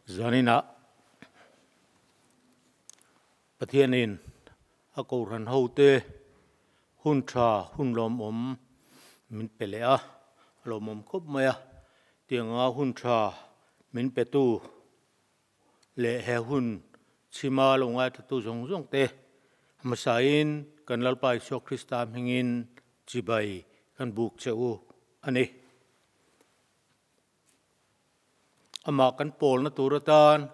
Zaninah Pathianin a Kohhran hote hun tha, hun lawmawm min pe leh a, a lawmawm khawp mai a. Tianga hun tha min petu leh he hun chhima lo ngaithlatu zawng zawng te hmasain kan Lalpa Isua Krista hmingin chibai kan buk che u a ni. Amah kan pawlna tur atan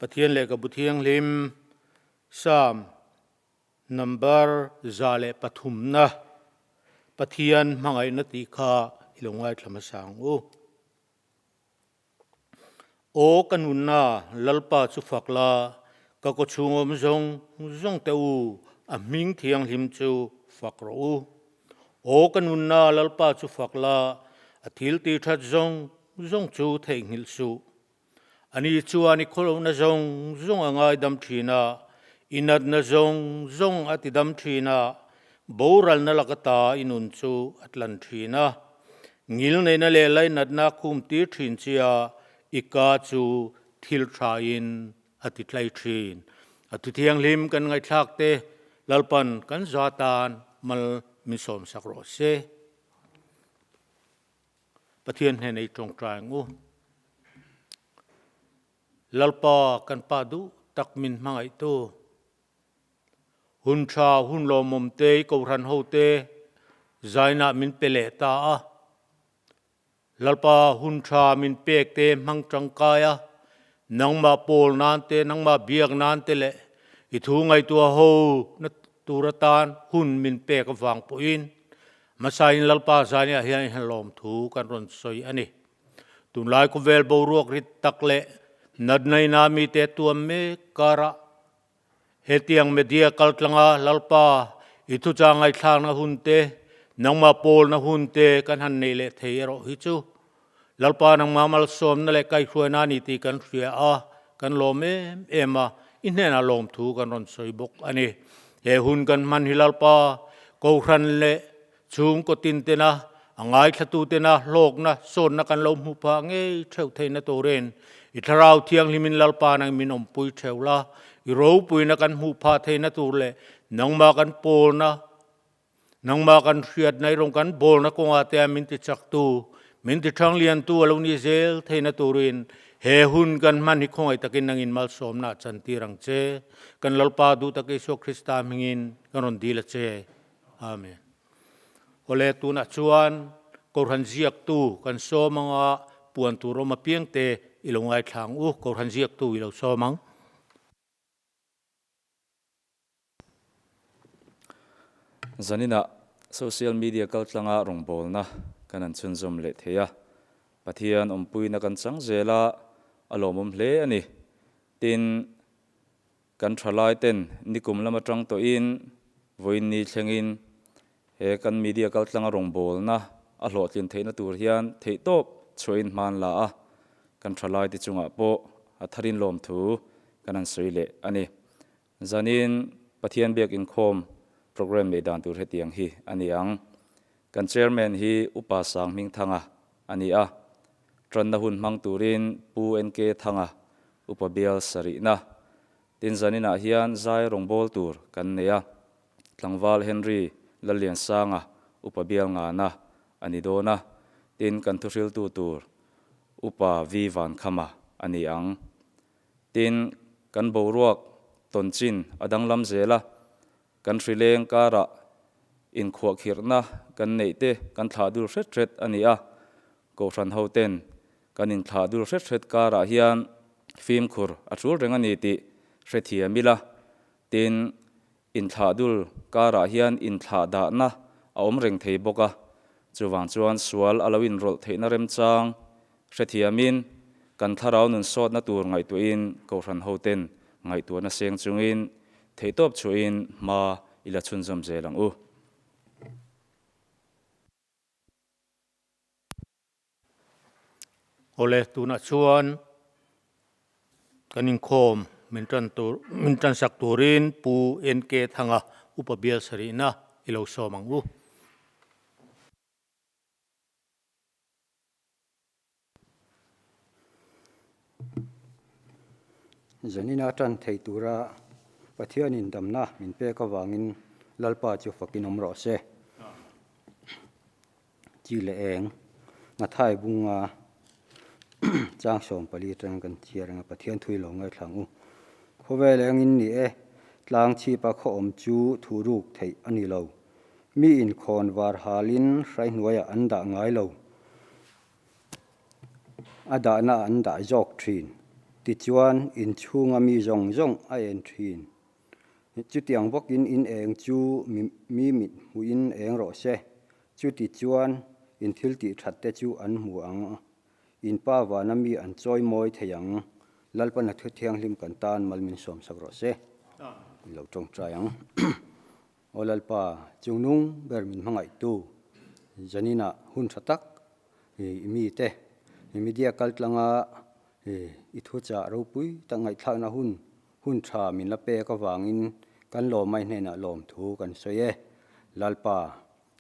Pathian Lehkhabu Thianghlim Psalm number 103na Pathian hmangaihna tih kha i lo ngaithla hmasa ang u. Aw ka nunna Lalpa chu fak la, ka kawchhung awm zawng zawng te u, a hming thianghlim chu fak rawh u. Aw ka nunna Lalpa chu fak la, a thil ti that zawng zawng chu theihnghilh suh. Ani chuan i khawlohna zawng zawng a ngaidam thin a, i natna zawng zawng a tidam thin a, boralna laka ta i nun chu a tlan thin a. Ngilneihna leh lainatna khum tir thin chia i ka chu thil thain a ti tlai thin. A thu thianghlim kan ngaihthlak te Lalpan kan za tan mal min sawmsak rawh se. Pathian hnenah i tawngtai ang u. Lalpa kan Pa duh tak min hmangaihtu. Hun tha, hun lawmawm te i Kohhran ho te zainah min pe leh ta a. Lalpa hun tha min pek te hmang tangkai a, nangmah pawl nan te, nangmah biak nan te leh i thu ngaihtuah ho na tur atan hun min pek avang pawhin hmasain Lalpa zainah hian i lawm thu kan rawn sawi a ni. Tunlai khawvel boruak rit tak leh natna ina mite tuam mek karah Hetiang media kaltlanga Lalpa i thuchah ngaihthlakna hun te, nangmah pawlna hun te kan han neih leh thei erawh hi chu Lalpa nangmah malsawmna leh kaihhruaina a ni tih kan hria a, kan lawm em em a, i hnenah lawmthu kan rawn sawi bawk a ni. He hun kan hman hi Lalpa Kohhran leh Chhungkaw tin tena a ngaithlatu tena hlawkna sawnna kan lo hmuh phah ngei theuh theihna turin i Thlarau Thianghlimin Lalpa nang min awmpui theuh la, i ropuina kan hmuh phah theihna tur leh nangmah kan pawlna, nangmah kan hriatna i rawn kan bawlna kawngah te a min tichaktu, min tithangliantu a lo ni zel theihna turin he hun kan hman hi khawngaih takin nangin malsawmna a chantir ang che. Kan Lalpa duh tak Isua Krista hmingin kan rawn dil a che. Amen. Awle tunah chuan Kohhran ziaktu kan sawm anga puan tur awm apiang te i lo ngaithla ang u, Kohhran ziaktu i lo sawm ang. Zaninah social media kaltlanga rawngbawlna kan han chhunzawm leh thei a, Pathian awmpuina kan chang zel a, a lawmawm hle a ni. Tin, Kan thalai ten nikum lam atang tawhin vawiin ni thlengin he kan media kaltlanga rawngbawlna a hlawhtlin theihna tur hian theihtawp chhuahin hma an la a, kan thalai te chungah pawh a tharin lawmthu kan han sawi leh a ni. Zanin Pathian biak inkhawm programme neih dan tur hetiang hi a ni ang. Kan chairman hi Upa Sang Hmingthanga a ni a, tanna hun hmang turin Pu NK Thanga Upa bial sarihna tin zaninah hian zai rawngbâwl tur kan nei a, tlangval Henry Lalliansanga upa bial ngana a ni dawn a, tin kan thuhriltu tur Upa V Vankhama a ni ang. Tin, kan boruak tawnchin a danglam zel a, kan hrileng karah inkhuahkhirhna kan neih te kan thlah dul hret hret a ni a, Kohhran hoten kan inthlah dul hret hret karah hian fimkhur a tul reng a ni tih hrethiam ila, tin, inthlah dul karah hian inthlah dahna a awm reng thei bawk a, chuvang chuan sual a lo inrawlh theihna remchang hrethiamin kan thlarau nun sawtna tur ngaihtuahin Kohhran hoten ngaihtuahna seng chungin theihtawp chhuahin hma i la chhunzawm zel ang u. Awle, tunah chuan kan inkhawm min tan tur min tansak turin Pu NK Thanga Upa Bial sarihna i lo sawm ang u. Zanina tan thei tura Pathianin damna min pek avangin Lalpa chu fakin awm rawh se. Chi leh eng, Mathai bunga chang 14 atang kan chhiar ang a, Pathian thui lo ngaithla ang u. Khawvel engin ni e, tlang chhipa khaw awm chu thu ruk theih a ni lo. Mi inkhawn var halin hrai hnuaiah an dah ngai lo. A dahna an dah zawk thin. Tichuan, inchhunga mi zawng zawng a en thin. Chutiang bawkin in eng chu mi mit hmuhin eng rawh se. Chuti chuan in thil tih that te chu an hmu ang a, in pa vana mi an chawi mawi thei ang. Lalpana thu thianghlim kan tan mal min sawmsak rawh se. I lo tawngtai ang. Aw Lalpa, chungnung ber min hmangaihtu, zaninah hun tha tak i mite, i media kaltlanga i thuchah ropui tak ngaihthlakna hun hun tha min la pek avangin kan lawmai hnenah lawmthu kan sawi e. Lalpa,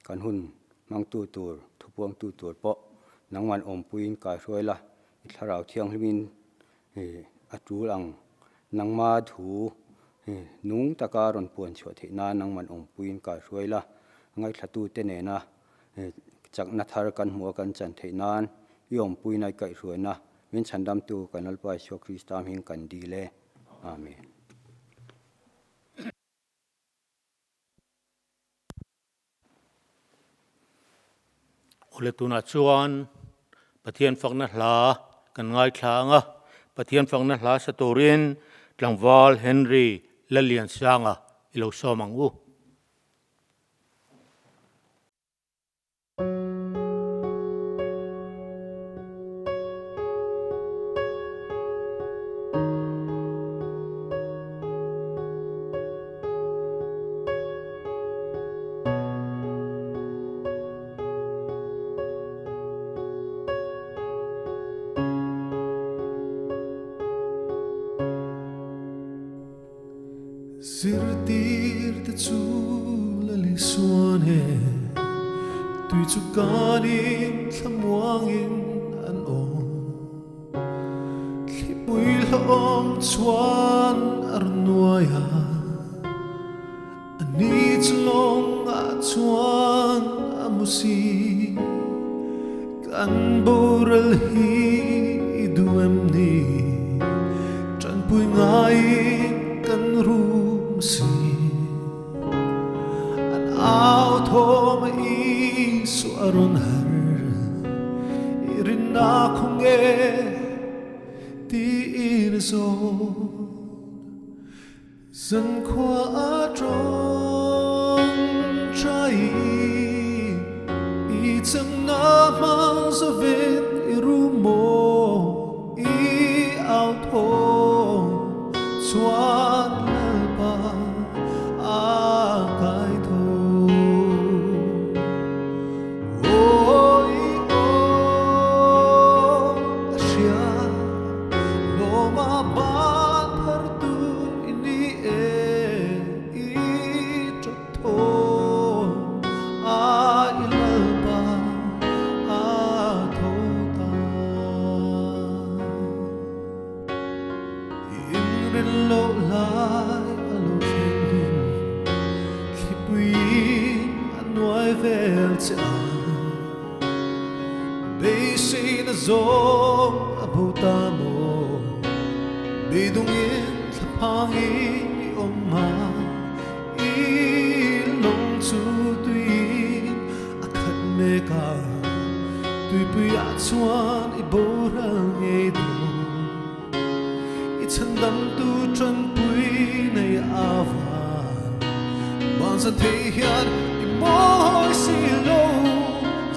kan hun hmangtu tur, thupuangtu tur pawh nangman awmpuiin kaihruai la, i thlarau thianghlimin a tul ang. Nangma thu nung taka rawn puan chhuah theih nan nangman awmpuiin kaihruai la, ngaihthlatute nena chakna thar kan hmuh a kan chan theih nan i awmpuina i kaihhruaina min chhandamtu kan Lalpa Isua Krista hming kan dil e. Amen. Awle tunah chuan Pathian fakna hla kan ngaithla ang a, Pathian fakna hla sa turin tlangval Henry Lalliansanga i lo sawm ang u. Zirtirte chu la Lisuan e, tui chu kanin thlamuangin an awm. Thlipui hlawm chuan a rawn nuai a, a ni chu lawngah chuan a mu si. Kan boral hi i duh em ni? Tanpui ngaiin kan rum si. An au thawm a Isu a rawn har, i rinna khaw nge tiin a zawn. Zankhua a tawng trai i changna hmang zavin i rum maw i au thawm chuan Lalpa a kai tho. Aw i aw a hria lawma ban phar tu i ni e i tawp thaw a i Lalpa a tho ta. I inrin loh lai a lo thleng in thlipuiin a nuai vel che a, beiseina zawng a bo ta maw? Beidawngin thlaphangin i awm a, i lawng chu tuiin a khat mek a, tuipuiah chuan i boral ngei dawn. I chhandamtu tanpui nei avan banza thei hian i mawi si lo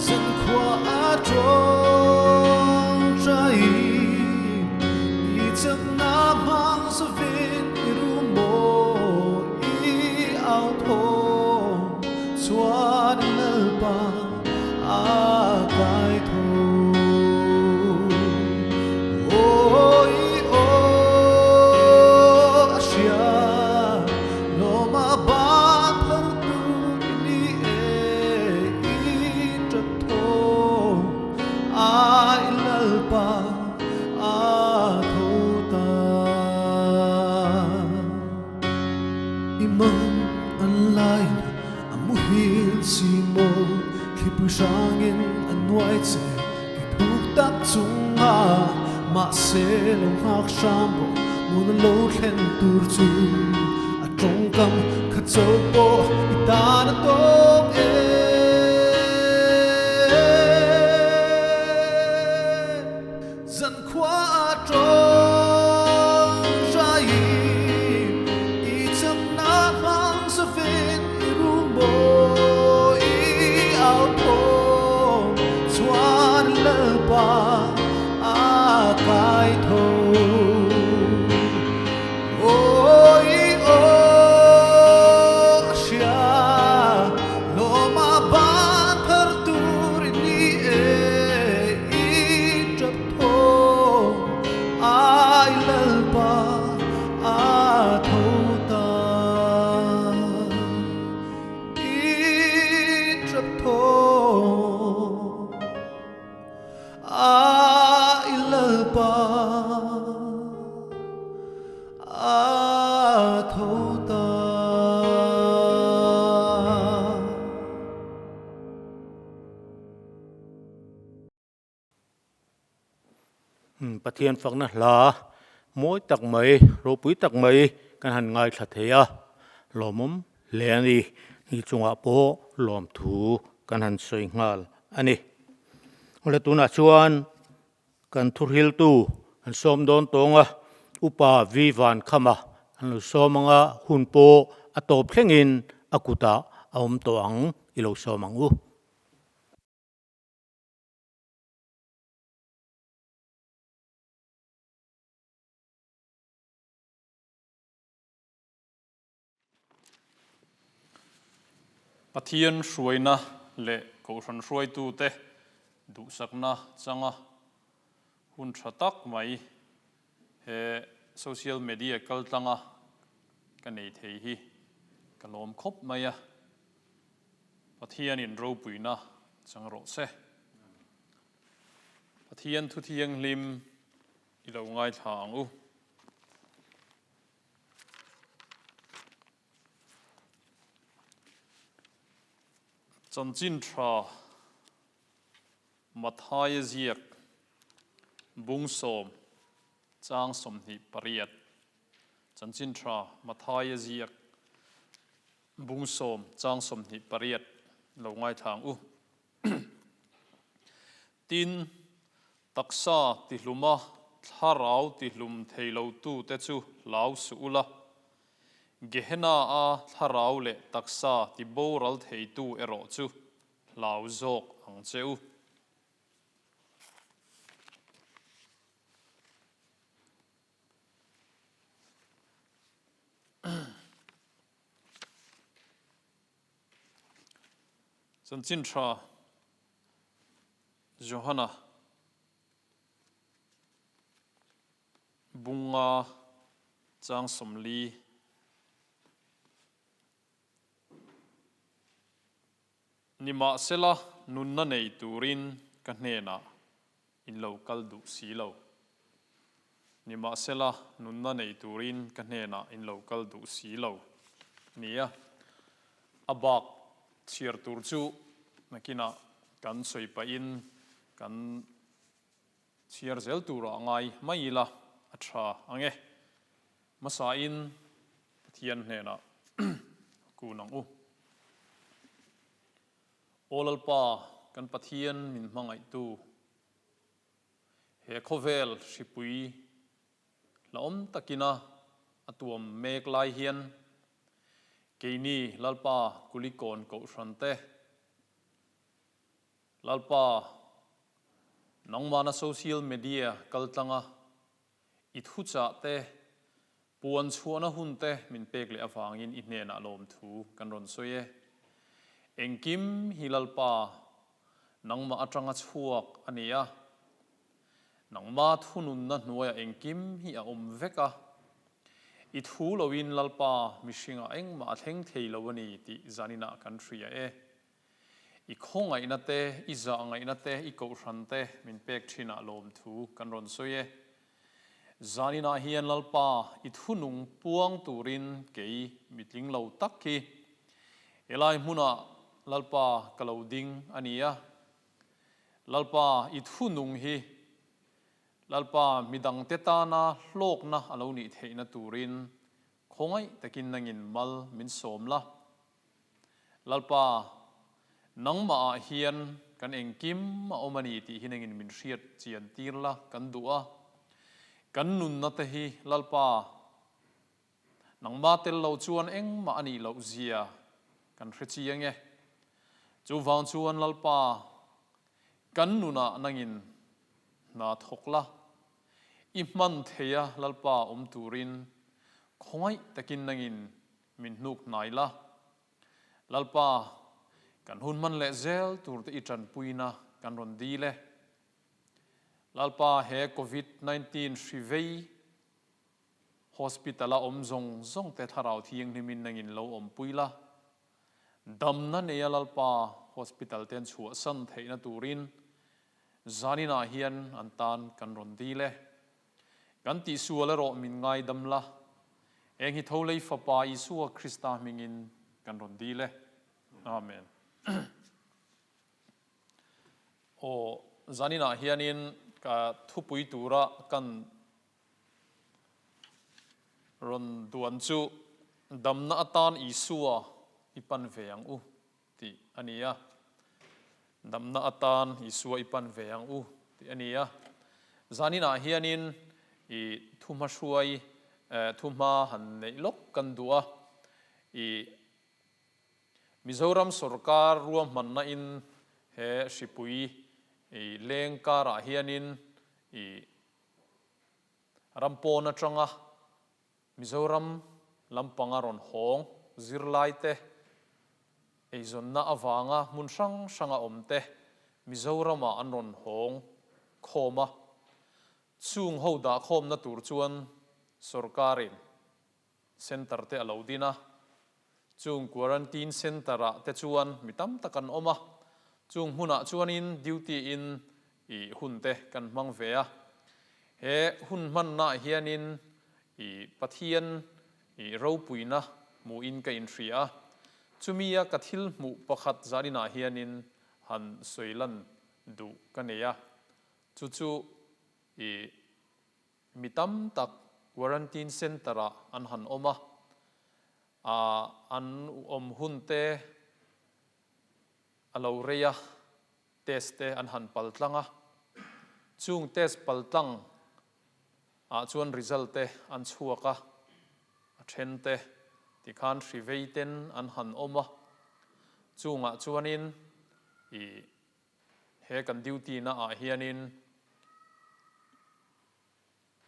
zankhua a tawng trai i chakna hmang zavin i rum maw i au thawm chuan Lalpa a kai tho. Aw i aw a hria, lawma ban phar tur i ni e, i ṭap tho a. lo nghak hram rawh mun a lo thlen tur chu a tawngkam kha cho pawh i tan a tawk e. Zankhua a tawng hrain i chakna hmang zavin i rumawi i au thawm chuan Lalpa a kai tho. Awi aw a hria lawma ban phar tur i ni e i tap tho ai Lalpa a tho ta i tap tho ai Lalpa a tho ta. Pathian fakna hla mawi tak mai, ropui tak mai kan han ngaithla thei a, lawmawm hle a ni. Ni chungah pawh lawmthu kan han sawi nghal a ni. Awle tunah chuan kan thuhriltu an sawm dawn tawng a, Upa Vi Vankhama an lo sawm ang a, hun pawh a tawp thlengin a kutah a awm tawh ang i lo sawm ang u. Pathian hruaina leh Kohhran hruaitute duhsakna changa hun tha tak mai he social media kaltlanga ka nei thei hi ka lawm khawp mai a. Pathianin ropuina chang rawh se. Pathian thu thianghlim i lo ngaithla ang u. Chanchin tha Mathaia ziak bung sawm chang 28. Chanchin tha Mathaia ziak Bung sawm chang 28 lo ngaithla ang u. Tin, taksa tihluma thlarau tihlum thei lotute chu hlau suh ula, Gehenna-a thlarau leh taksa tiboral theitu erawh chu hlau zawk ang che u. Chanchin tha Johana bunga chang 40. Nimahsela nunna nei turin ka hnenah in lo kal duh si lo. Nimahsela, nunna nei turin ka hnenah in lo kal duh si lo. Nia, a bak chhiar tur chu nakinah kan sawi pahin kan chhiar zel turah ngai mai ila a tha ang e. Hmasain Pathian hnenah kun ang u. Aw Lalpa, kan Pathian min hmangaihtu, he khawvel hripui hlauhawm takina a tuam mek lai hian keini Lalpa Kulikawn Kohhran te, Lalpa nangmahna social media kaltlanga i thuchah te, puan chhuahna hun te min pek leh avangin i hnenah lawmthu kan rawn sawi e. Engkim hi Lalpa, nangmah atanga chhuak a ni a. Nangma thununna hnuaiah engkim hi a awm vek a. I thu loin Lalpa mihringah engmah a thleng thei lo a ni tih zaninah kan hria e. I khawngaihna te, i zahngaihna te, i kohhran te min pek thinah lawmthu kan rawn sawi e. Zaninah hian Lalpa i thunung puang turin kei mitling lo tak hi helai hmunah Lalpa ka lo ding a ni a. Lalpa i thunung hi. Lalpa, midangte tana hlawkna a lo nih theihna turin khawngaih takin nangin mal min sawm la. Lalpa, nangmah ah hian kan engkim a awm a ni tih hi nangin min hriat chian tir la kan duh a. Kan nunna te hi Lalpa, Nangmah tel lo chuan engmah a nih loh zia kan hre chiang e. Chuvang chuan Lalpa, kan nunah nangin hna thawk la, i hman thei a Lalpa awm turin khawngaih takin nangin min hnuk hnai la. Lalpa, kan hun hman leh zel turte i tanpuina kan rawn dil e. Lalpa, he Covid 19 hri vei Hospital a awm zawng zawng te thlarau thianghlimin nangin lo awmpui la, damna neia Lalpa hospital te an chhuahsan theihna turin zaninah hian an tan kan rawn dil e. Kan tihsual erawh min ngaidam la, eng hi tho lei Fapa Isua Krista hmingin kan rawn dil e. Amen. Aw, zaninah hianin ka thupui tura kan Rawn duan chu damna atan Isua i pan ve ang u tih a ni a. Damna atan Isua i pan ve ang u tih a ni a. Zaninah hianin i thuhmahruai thuhma han neih lawk kan duh a. I Mizoram sorkar ruahmanna in he hripui i leng karah hianin i Ram pawn atanga Mizoram lampanga rawn hawng zirlaite eizawnna avanga hmun hrang hranga awmte Mizoramah an rawn hawng khawm a. Chung ho dahkhawmna tur chuan sorkarin Centre te a lo din a, chung quarantine centre ah te chuan mi tam tak an awm a, chung hmunah chuanin duty in i hun te kan hmang ve a, he hun hmanna ah hianin i Pathian i ropuina hmuhin ka inhria a, chumi a ka thil hmuh pakhat zaninah hianin han sawi lan duh ka nei a, chu chu i Mi tam tak quarantine centre ah an han awm a, an awm hun te a lo rei a, test te an han pal tlang a, chung test pal tlang ah chuan result te an chhuak a, a then te tikhan hri vei ten an han awm a, chungah chuanin ih He kan duty na ah hianin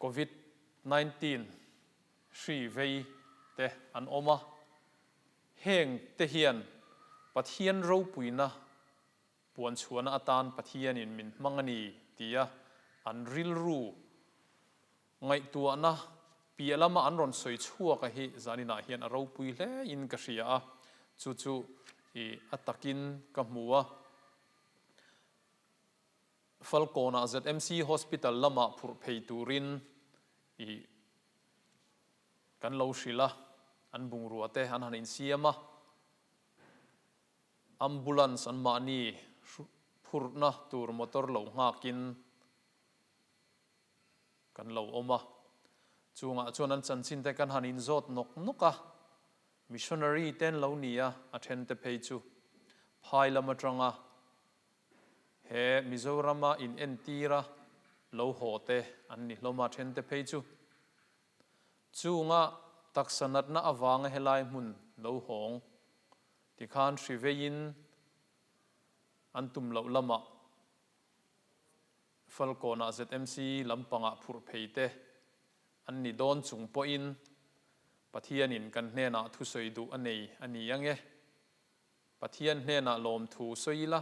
Covid 19 hri vei te an awm a, heng te hian Pathian ropuina puanchhuahna atan Pathianin min hmang a ni tia an rilru ngaihtuahna piah lama an rawn sawi chhuak a hi zaninah hian a ropui hle in ka hria a, chu chu i a takin ka hmu a. Falkawnah ZMC Hospital lamah phurh phei turin i kan lo hrilh a, an bungrua te an han insiam a, ambulance an mahni phurhna tur motor lo nghakin Kan lo awm a, chungah chuan an chanchin te kan han inzawt nawk nawk a, missionary te an lo ni a, a then te phei chu phai lam atanga he Mizorama in entira lo haw te an ni hlawm a, then te phei chu chunga taksa natna avanga helai hmun lo hawng tikhan hri veiin an tum loh lamah Falkawnah ZMC lampangah phurh phei te an ni dawn chung pawhin Pathianin kan hnenah thusawi duh a nei a ni ang e. Pathian hnenah lawmthu sawi ila,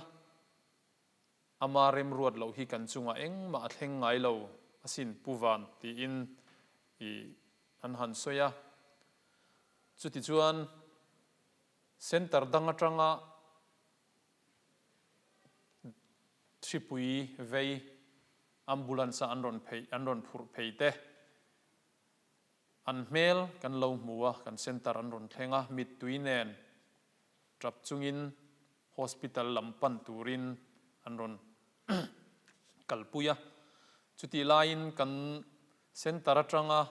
ama remruat loh hi kan chungah engmah a thleng ngai lo asin Pu Van tiin i an han sawi a. Chutichuan Centre dang atanga Hripui vei ambulance a an rawn phei an rawn phurh phei te an hmel kan lo hmu a, kan centre an rawn thleng a, mittui nen tap chungin hospital lam pan turin an rawn kalpui a. Chutih laiin kan centre atanga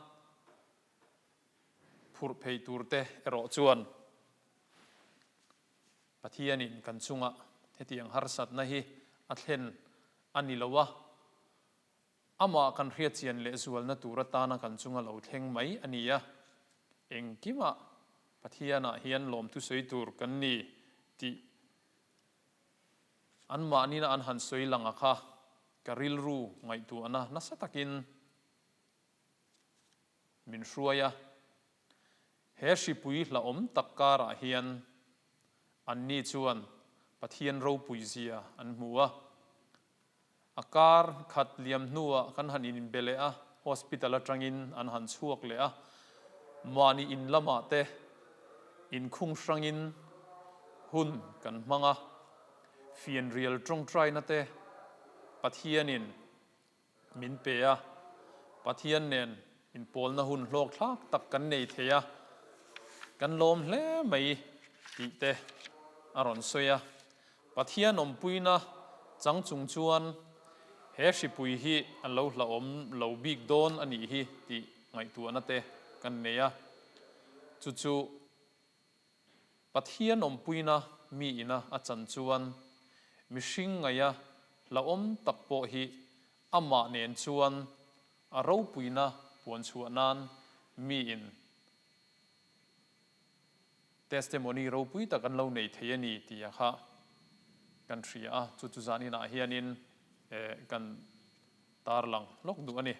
phurh phei turte erawh chuan Pathianin kan chungah hetiang harsatna hi a thlen a ni lo a, amah kan hriatchian lehzualna tur atana kan chunga lo thleng mai a ni a. Engkimah Pathianah hian lawmthu sawi tur kan ni tih anmahnina an han sawi lang a kha ka rilru ngaihtuahna nasa takin min hruai a. He hripui hlauhawm tak karah hian anni chuan Pathian ropui zia an hmu a. A kar khat liam hnuah kan han inbe leh a, hospital atangin an han chhuak leh a. Mahni in lamah te inkhung hrangin hun kan hmang a, fianrial tawngtaina te Pathianin min pe a, Pathian nen inpawlna hun hlawk thlak tak kan nei thei a, kan lawm hle mai tih te a rawn sawi a. Pathian awmpuina chang chung chuan he hripui hi a lo hlauhawm lo bik dawn a nih hi tih ngaihtuahna te kan nei a, chu chu Pathian awmpuina mi ina a chan chuan mihring ngaia hlauhawm tak pawh hi amah nen chuan a ropuina puan chhuah nan mi in testimony ropui tak an lo nei thei a ni tih a kha kan hria a, chu chu zan inah hianin kan tarlang lawk duh a ni.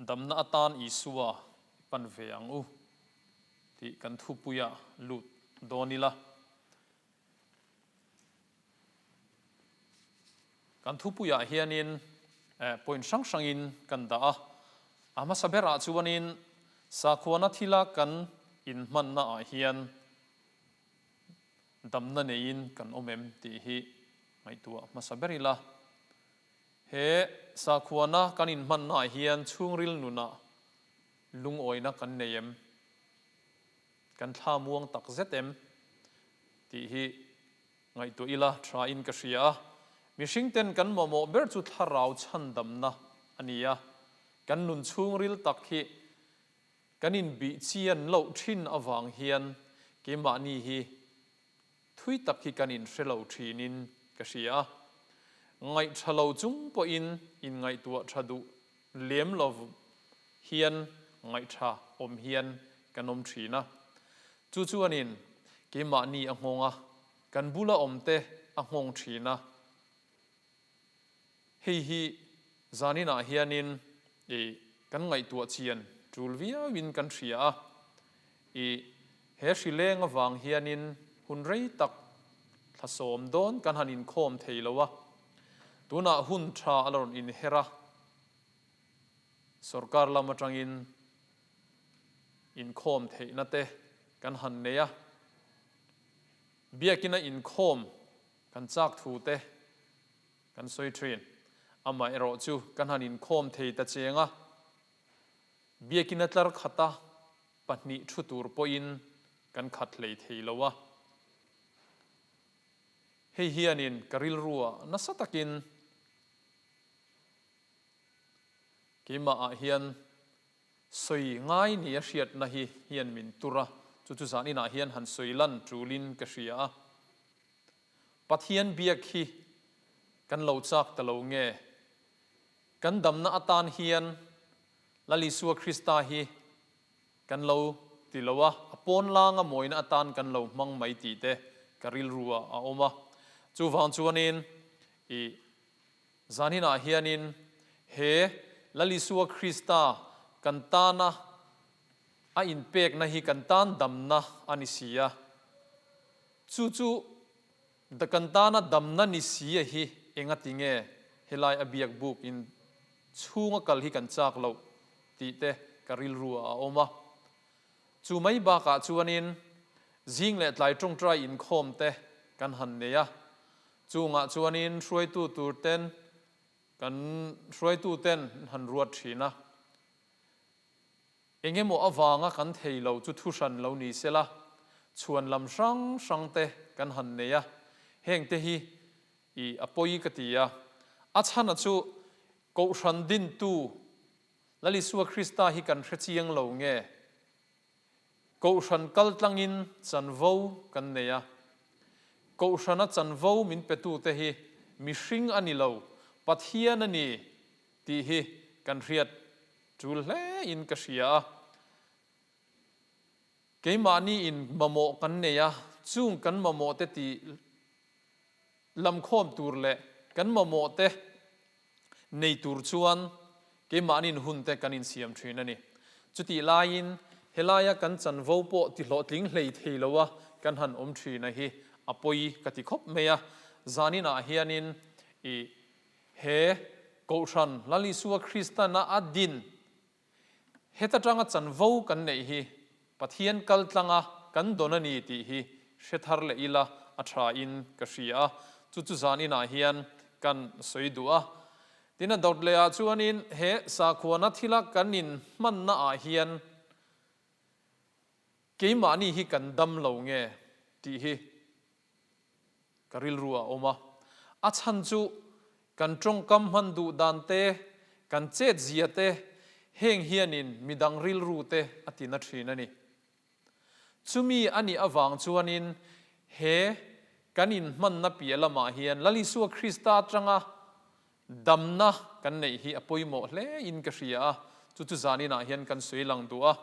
Damna atan Isua i pan ve ang u tih kan thupuia lut dawn ila. Kan thupuiah hianin point hrang hrangin kan dah a, a hmasa berah chuanin sakhuana thila kan inhmannaah hian damna neiin kan awm em tih hi ngaihtuah hmasa ber ila. He sakhuana kan inhmannaah hian chhungril nunah lungawina kan nei em? Kan thla muang tak zet em? Tih hi ngaihtuah ila thain ka hria a. Mihringten kan mamawh ber chu thlarau chhandamna a ni a. Kan nun chhungril tak hi kan inbih chian loh thin avang hian keimahni hi Thui tak hi kan inhre lo thinin ka hria a, ngaihṭha lo chung pawhin inngaihtuah ṭha duh lem lo hian ngaihṭha awm hian kan awm ṭhin a. Chu chuanin keimahni a nghawng a, kan bula awmte a nghawng ṭhin a. Hei hi zaninah hianin i kan ngaihtuah chian tul viauin kan hria a, i he hri leng avang hianin hun rei tak thlasawm dawn kan han inkhawm thei lo a, tunah hun tha a la rawn inher a, sorkar lam atangin inkhawm theihna te kan han nei a, biakina inkhawm Kan chak thu te kan sawi thin. Amaherawh chu kan han inkhawm thei ta cheng a, biakina tlar khata pahnih thu tur pawhin kan khat hlei thei lo a. Hei hianin ka rilruah nasa takin keimahah hian Sawi ngai ni a hriatna hi hian min tur a, chu chu zan inah hian han sawi lan tulin ka hria a. Pathian biak hi kan lo chak ta lo nge? Kan damna atan hian Lal Isua Krista hi kan lo ti lo a, a pawn langa mawina atan kan lo hmang mai tih te ka rilru ah a awm a. Chuvang chuanin i Zaninah hianin he Lal Isua Krista kan tana a inpekna hi kan tan damna a ni si a. Chu chu kan tana damna ni si a hi engati nge helai a biak buk in chhunga kal hi kan chak loh tih te ka rilru ah a awm a. Chu mai bakah chuanin zing leh tlai tawngtai inkhawm te kan han nei a. Chungah chuanin hruaitu tur ten kan hruaitu ten han ruat thin a, eng emaw avanga kan thei lo chu thu hran lo ni sela, chhuan lam hrang hrang te kan han nei a, heng te hi i a pawi ka ti a. A chhana chu Kohhran dintu Lal Isua Krista hi kan hre chiang lo nge? Kohhran kal tlangin chanvo kan nei a. Kohhrana chanvo min petute hi mihring a ni lo, Pathian a ni tih hi kan hriat tul hle in ka hria a. Keimahni in mamawh kan nei a, chung kan mamawh te tih lamkhawm tur leh kan mamawh te nei tur chuan keimahni'n hun te kan insiam thin a ni. Chutih laiin helaia kan chanvo pawh tihlawhtling hlei thei loa kan han awm thin a hi a pawi ka ti khawp mai a. Zaninah hianin i he Kohhran Lal Isua Kristana a din Heta tanga chanvo kan neih hi Pathian kal tlanga kan dawn a ni tih hi hre thar leh ila a tha in ka hria a, chu chu zan inah hian kan sawi duh a. Tin a dawt leh ah chuanin he sakhuana thila kan in hmanna ah hian keimahni hi kan dam lo nge tih hi Ka rilru a awm a. A chhan chu kan tawngkam hman duh dan te, kan chet zia te, heng hianin midang rilru te a tina thin a ni. Chumi a nih avang chuanin he kan inhmanna piah lamah hian Lal Isua Krista atanga Damna kan neih hi a pawimawh hle in ka hria a, chu chu zaninah hian kan sawi lang duh a.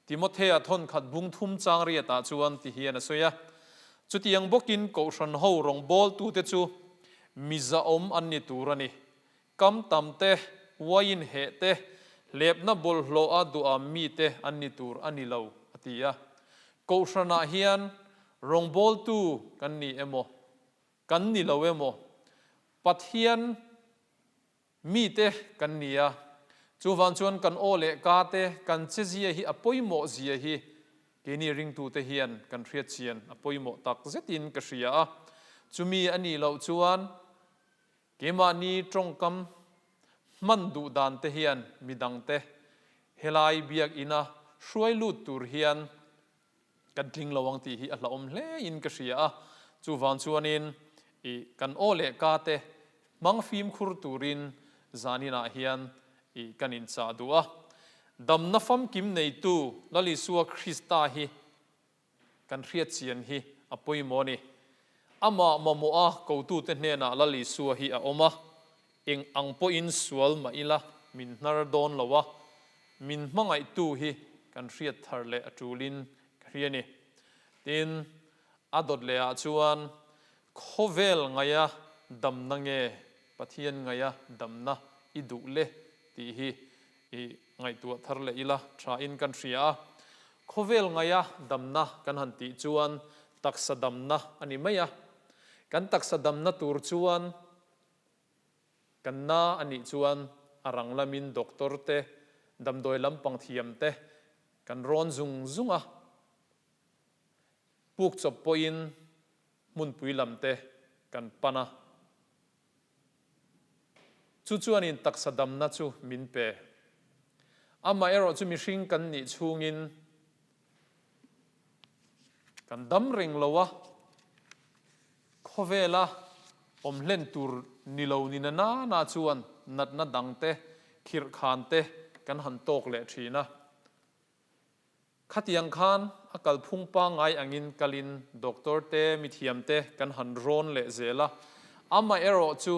Timothea thawnkhat bung thum chang riatah chuan ti hian a sawi a, Chutiang bawkin Kohhran ho rawngbawltute chu mi zahawm an ni tur a ni. Kam tam te, uaiin heh te, hlepna bawlhhlawh a duham mite an ni tur a ni lo, a ti a. Kohhranah hian rawngbawltu kan ni emaw? Kan ni lo emaw? Pathian mite kan ni a, chuvang chuan kan aw leh ka te, kan chezia hi a pawimawh zia hi keini ringtute hian kan hriatchian a pawimawh tak zetin ka hria a. Chumi a nih loh chuan keimahni tawngkam hman duh dan te hian midangte helai biakina hruai lut tur hian Kan tling lo ang tih hi a hlauhawm hle in ka hria a, chuvang chuanin i kan aw leh ka te hmang fimkhur turin zaninah hian i kan inchah duh a. Damna famkim neitu Lal Isua Krista hi kan hriatchian hi a pawimawh a ni. Amah mamawha kotute hnenah Lal Isua hi a awm a, eng ang pawhin sual mah ila min hnar dawn lo a, Min hmangaihtu hi kan hriat thar leh a tulin ka hria ni. Tin, a dawt leh ah chuan khawvel ngaia damna nge Pathian ngaia damna i duh le tih hi i ngaihtuah thar leh ila tha in kan hria a. Khawvel ngaia damna kan han tih chuan taksa damna a ni mai a. Kan taksa damna tur chuan Kan na a nih chuan a rang lamin doctor te, damdawi lampang thiam te kan rawn zung zung a, puk chawp pawhin hmunpui lam te kan pan a. Chu chuanin taksa damna chu min pe. Amaherawh chu mihring kan nih chhungin kan dam reng lo a. Khawvela awm hlen tur ni lo ni na na na chuan natna dang te, khirh khan te kan han tawk leh thin a. Khatiang khan a kalphung pangngai angin kalin doctor te, mithiam te kan han rawn leh zel a. Amaherawh chu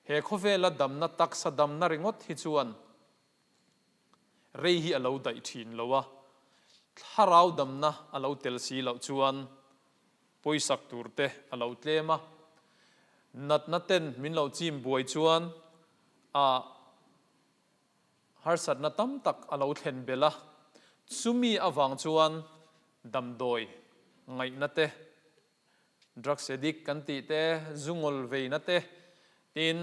he khawvela damna taksa damna ringawt hi chuan Rei hi a lo daih thin lo a, thlarau damna a lo tel si loh chuan pawisak tur te a lo tlem a, natna ten min lo chim buai chuan a harsatna tam tak a lo thlen belh a, chumi avang chuan damdawi ngaihna te Drugs addict kan tih te, zu ngawl veina te, tin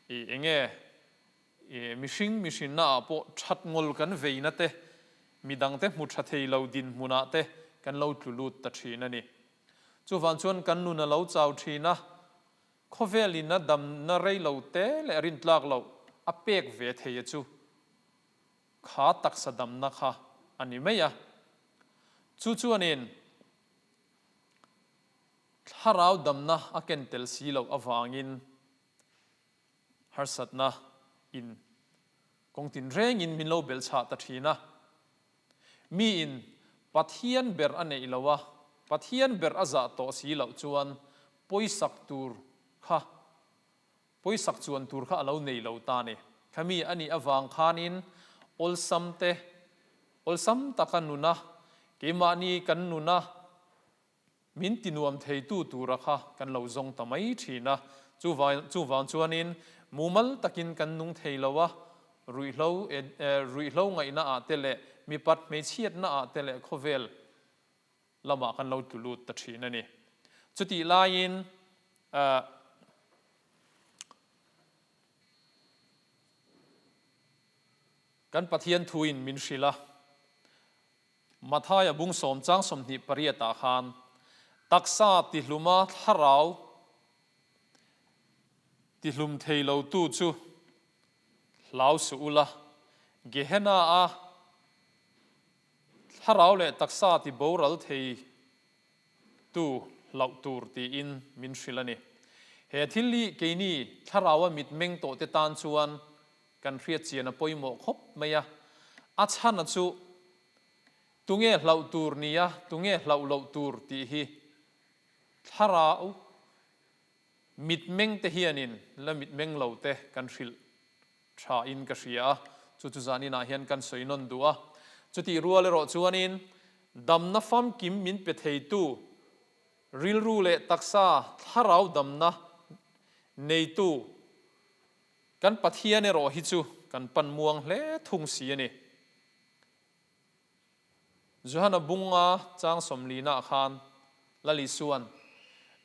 i enge i mihring mihrinna ah pawh that ngawl kan veina te, midang te hmu tha thei lo dinhmun ah te kan lo tlu lut ta thin a ni. Chuvang chuan kan nun a lo chau thin a, khawvel in a damna rei lo te leh rintlak loh a pek ve thei a chu kha taksa damna kha a ni mai a. Chu chuanin. Thlarau damna a ken tel si loh avangin Harsatna in kawng tinrengin min lo belhchhah ta thin a. Miin Pathian ber a neih lo a, Pathian ber a zah tawh si loh chuan pawisak tur kha, pawisak chuan tur kha a lo nei lo ta ni. Khami a nih avang khanin awlsam te, awlsam taka nuna, keimahni kan nuna, Min tinuam theitu tura kha kan lo zawng ta mai thin a, chuvang chuanin mumal takin kan nung thei lo a, ruihhlo ruihhlo ngaihna ah te leh mipat hmeichhiatna ah te leh khawvel lamah kan lo tlu lut ta thin a ni. Chutih laiin kan Pathian thuin min hrilh a. Mathaia bung sawm chang 28 ah khan taksa tihluma thlarau tihlum thei lo tu chu hlau suh ula, Gehenna a thlarau leh taksa ti boral thei tu hlauh tur tiin min hrilh a ni. He thil hi keini thlaraua mitmeng tawh te tan chuan Kan hriat chian a pawimawh khawp mai a, a chhana chu tunge hlauh tur nia, tunge hlauh loh tur tih hi thlarau mitmeng te hianin la mitmeng lo te kan hrilh tha in ka hria a, chu chu zaninah hian kan sawi nawn duh a. Chutih rual erawh chuanin damna famkim min pe theitu rilru leh taksa thlarau damna neitu Kan Pathian erawh hi chu kan pan muang hle thung si a ni. Johana bunga chang sawmlina khan Lal Isua'n,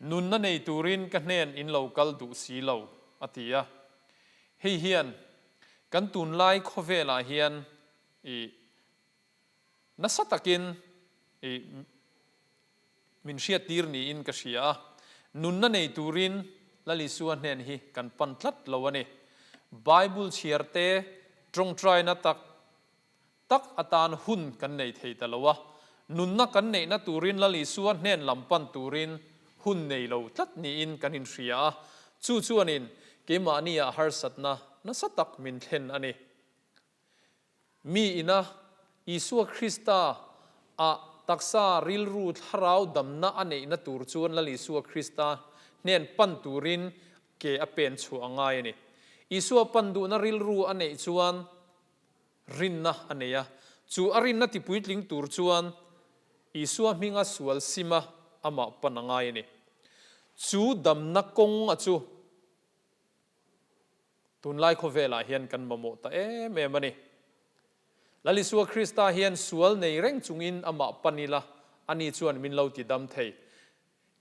Nunna nei turin ka hnen in lo kal duh si lo, a ti a. Hei hian kan tunlai khawvelah hian i nasa takin i Min hriattir niin ka hria a, nunna nei turin Lal Isua hnen hi kan pan tlat lo a ni. Bible chhiar te tawngtaina tak tak atan hun kan nei thei ta lo a, nunna kan neihna turin Lal Isua hnen lam pan turin hun nei lo tlat niin kan inhria a, chu chuanin keimahniah harsatna nasa tak min thlen a ni. Mi ina Isua Krista ah taksa rilru thlarau damna a neihna tur chuan Lal Isua Krista hnen pan turin ke a pen chhuah a ngai a ni. Isua pan duhna rilru a neih chuan rinna a nei a, chu a rinna tipuitling tur chuan Isua hminga sual sima amah pan a ngai a ni. Chu damna kawng a chu. Tunlai khawvelah hian kan mamawh ta em em a ni. Lal Isua Krista hian sual nei reng chungin amah pan ila, ani chuan min lo ti dam thei.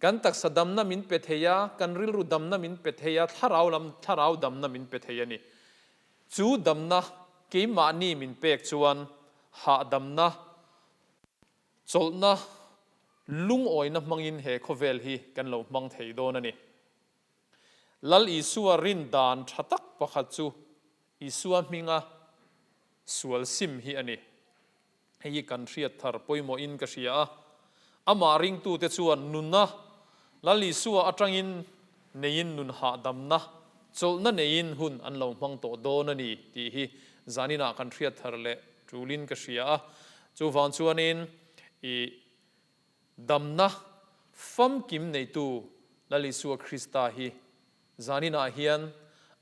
Kan taksa damna min pe thei a, kan rilru damna min pe thei a, thlarau lam thlarau damna min pe thei a ni. Chu damna keimahni min pek chuan hahdamna, chawlhna, lungawina hmangin he khawvel hi kan lo hmang thei dawn a ni. Lal Isua rin dan tha tak pakhat chu Isua hminga sual sim hi a ni. Hei hi kan hriat thar pawimawhin ka hria a. Amah ringtute chuan nuna Lal Isua atangin neiin nun hahdamna, chawlhna neiin hun an lo hmang tawh dawn a ni tih hi zaninah kan hriat thar leh tulin ka hria a. Chuvang chuanin i Damna famkim neitu Lal Isua Krista hi zaninah hian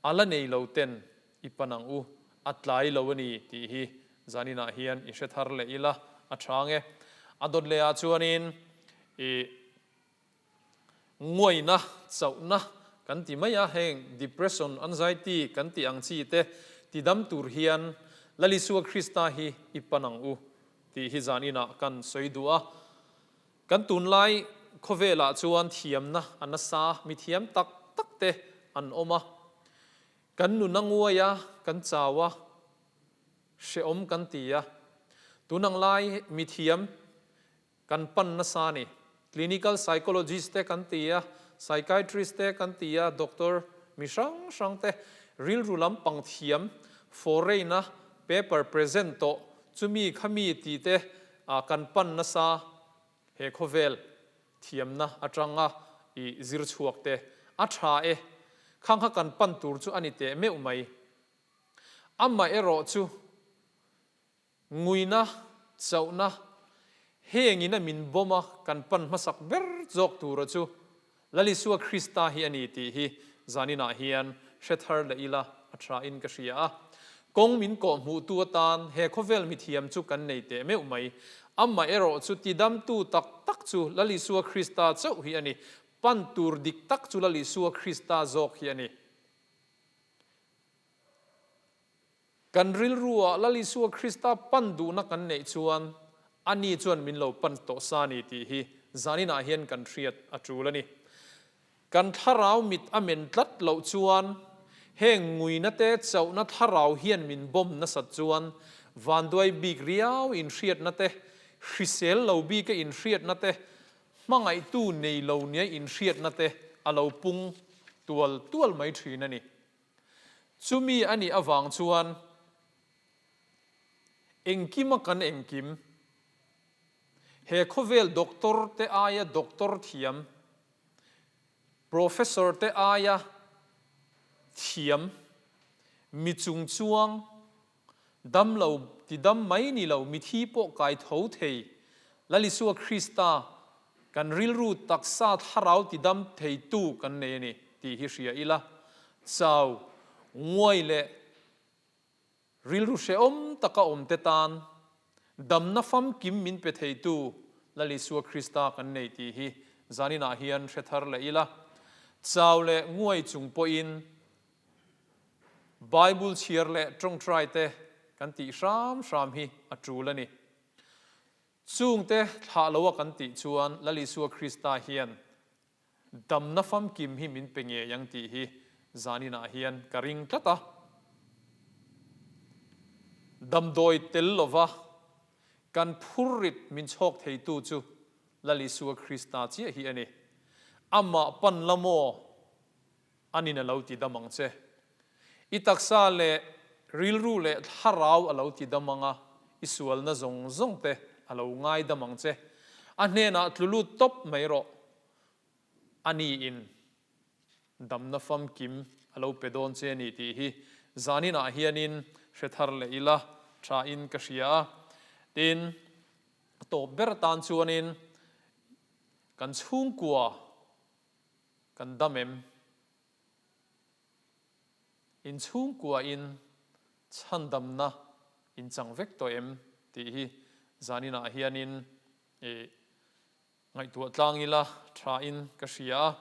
a la nei lo ten i pan ang u, a tlai lo a ni tih hi zaninah hian i hre thar leh ila a tha ang e. A dawt lehah chuanin i nguaina, chauhna kan ti mai a, heng depression, anxiety kan tih ang chi te tidam tur hian Lal Isua Krista hi i pan ang u Tih hi zan inah kan sawi duh a. Kan tunlai khawvelah chuan thiamna a nasa, mi thiam tak tak te an awm a. Kan nun a nguai a, kan chau a, hrehawm kan ti a. Tun ang lai mi thiam kan pan nasa a ni. Clinical psychologist te kan ti a, psychiatrist te kan ti a, doctor mi hrang hrang te, rilru lampang thiam, foreign a paper present tawh chumi khami tih te kan pan nasa he khawvel thiamna atanga i zir chhuak te a tha e. Khang kha kan pan tur chu a ni teh meuh mai. Amaherawhchu, Nguina, chauhna, hengin a min bawm a kan pan hmasak ber zawk tura chu Lal Isua Krista hi a ni tih hi zaninah hian hre thar leh ila a tha in ka hria a. Kawng min kawh hmuhtu atan he khawvel mithiam chu kan nei teh meuh mai. Amah erawh chu tidamtu tak tak chu Lal Isua Krista chauh hi a ni. Pan tur dik tak chu Lal Isua Krista zawk hi a ni. Kan rilruah Lal Isua Krista pan duhna kan neih chuan ani chuan min lo pan tawh sa ni tih hi zaninah hian kan hriat a tul a ni. Kan thlarau mit a men tlat loh chuan heng nguina te chauhna thlarau hian min bawm nasat chuan vanduai bik riau inhriatna te, hrisel lo bika inhriatna te, hmangaihtu nei lo nia inhriatna te a lo pung tual tual mai thin a ni. Chumi a nih avang chuan engkima kan engkim, he khawvel doctor te aia doctor thiam, professor te aia thiam, mi chungchuang, damlo tidam mai ni lo, mithi pawh kai tho thei, Lal Isua Krista kan rilru taksa thlarau tidam theitu kan nei a ni tih hi hria ila, chau, nguai leh rilru hrehawm taka awmte tan damna famkim min pe theitu Lal Isua Krista kan nei tih hi zaninah hian hre thar leh ila, chau leh nguai chung pawhin Bible chhiar leh tawngtai te kan tih hram hram hi a tul a ni. Chungte thlah loa kan tih chuan Lal Isua Krista hian damna famkim hi min pe ngei ang tih hi zaninah hian ka ring tlat a. Damdawi tel lova kan phurrit min chhawk theitu chu Lal Isua Krista chiah hi a ni. Amah pan la maw? Anin a lo ti dam ang che. I taksa leh rilru leh thlarau a lo ti dam ang a, i sualna zawng zawng te a lo ngai dam ang che. A hnenah tlu lut tawp mai rawh. Aniin damna famkim a lo pe dawn che a ni tih hi zaninah hianin hre thar leh ila thain ka hria a. Tin, a tawp ber atan chuanin kan chhungkua Kan dam em? In chhungkua in chhandamna in chang vek tawh em? tih hi zaninah hianin i ngaihtuah tlang ila tha in ka hria a.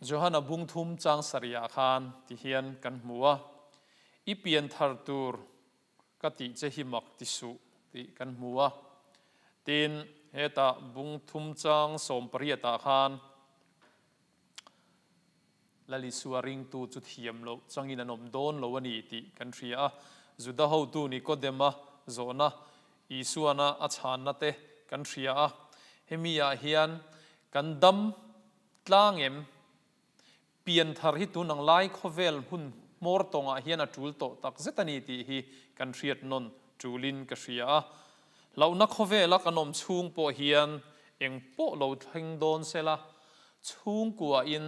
Johana bungthum chang sarihah khan ti hian kan hmu a, I pianthar tur Ka tih che hi mak ti suh tih kan hmu a. Tin, hetah bung thum chang 18 ah khan Lal Isua ringtu chu thiam loh changin an awm dawn lo a ni tih kan hria a. Juda hotu Nikodema zawhna Isuana a chhanna te kan hria a. Hemi ah hian kan dam tlang em? Pianthar hi tun ang lai khawvel hun hmawr tawngah hian a tul tawh tak zet a ni tih hi kan hriat nawn tulin ka hria a. Hlauhna khawvela kan awm chhung pawh hian eng pawh lo thleng dawn sela, chhungkuain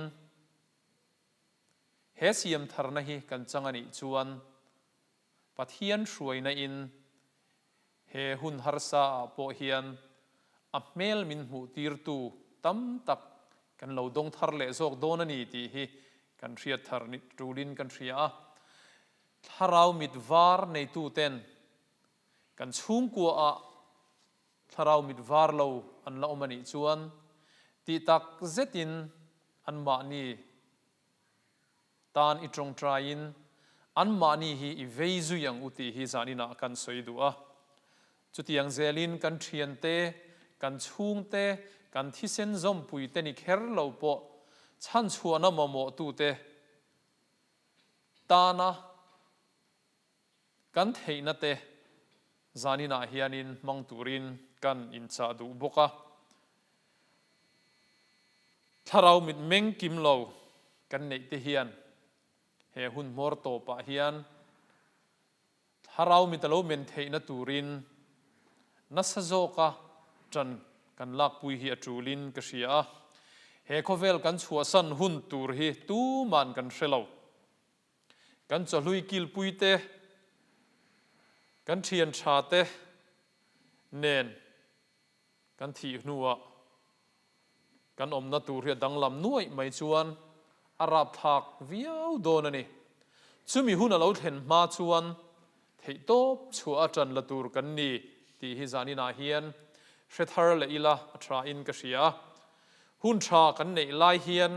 he siamtharna hi kan chang a nih chuan Pathian hruaina in He hun harsa ah pawh hian a hmel min hmuh tirtu tam tak kan lo dawng thar leh zawk dawn a ni tih hi kan hriat thar tulin kan hria a. Thlarau mit var neitu ten kan chhungkua ah thlarau mit var lo an la awm a nih chuan tih tak zetin anmahni Tan i tawngtaiin anmahni hi i vei zui ang u tih hi zaninah kan sawi duh a. Chutiang zelin kan thiante, kan chhungte, kan thisen zawmpuite ni kher lo pawh chhanchhuahna mamawhtute tana kan theihna te zaninah hianin hmang turin kan inchah duh bawk a. Thlarau mitmeng kim lo kan neih te hian he hun hmawr tawpah hian thlarau mit a lo men theihna turin nasa zawka tan kan lakpui hi a tulin ka hria a. He khawvel kan chhuahsan hun tur hi tuman kan hre lo. Kan chawhlui kilpui te, kan thian tha te nen kan thih hnuah kan awmna tur hi a danglam nuaih mai chuan a rapthlak viau dawn a ni. Chumi hun a lo thlen hma chuan theihtawp chhuah a tan la tur kan ni tih hi zaninah hian hre thar leh ila a thain ka hria. Hun tha kan neih lai hian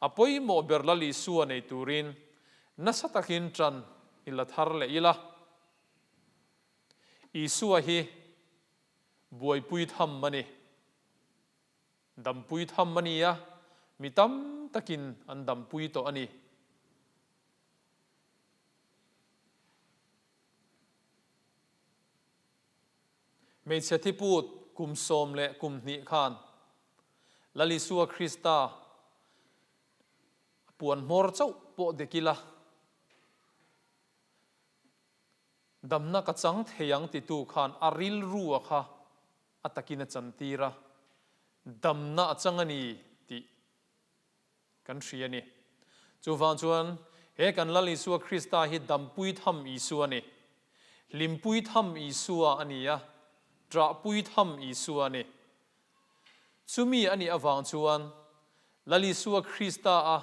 a pawimawh ber Lal Isua nei turin nasa takin tan i la thar leh ila. Isua hi buaipui tham a ni. Dampui tham a ni a, mi tam takin an dampui tawh a ni. Hmeichhe thiput kum 12 khan Lal Isua Krista a puan hmawr chauh pawh dek ila, Damna ka chang thei ang titu khan a rilru a kha a takin a chantir a, damna a chang a ni tih kan hria a ni. Chuvang chuan he kan Lal Isua Krista hi dampui tham Isua a ni. Hlimpui tham Isua a ni a, ṭahpui tham Isua a ni. Chumi a nih avang chuan Lal Isua Krista a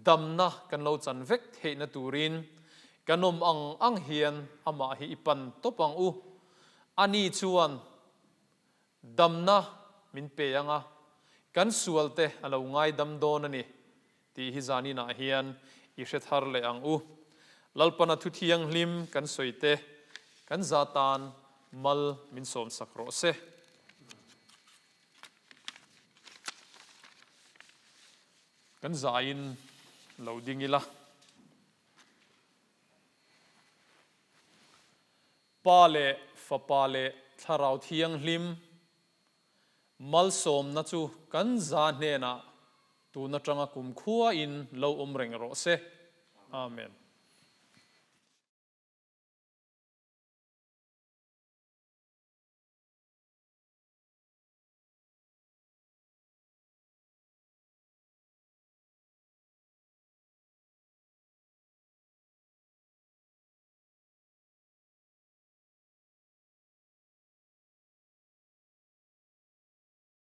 damna kan lo chan vek theihna turin kan awm ang ang hian amah hi i pan tawp ang u. Ani chuan damna min pe ang a, kan sualte a lo ngaidam dawn a ni tih hi zaninah hian i hre thar leh ang u. Lalpana thu thianghlim kan sawi te kan za tan mal min sawmsak rawh se. Kan zaiin lo ding ila. Pa leh Fapa leh Thlarau Thianghlim Malsawmna chu kan za hnenah tun atanga kumkhua in lo awm reng rawh se. Amen.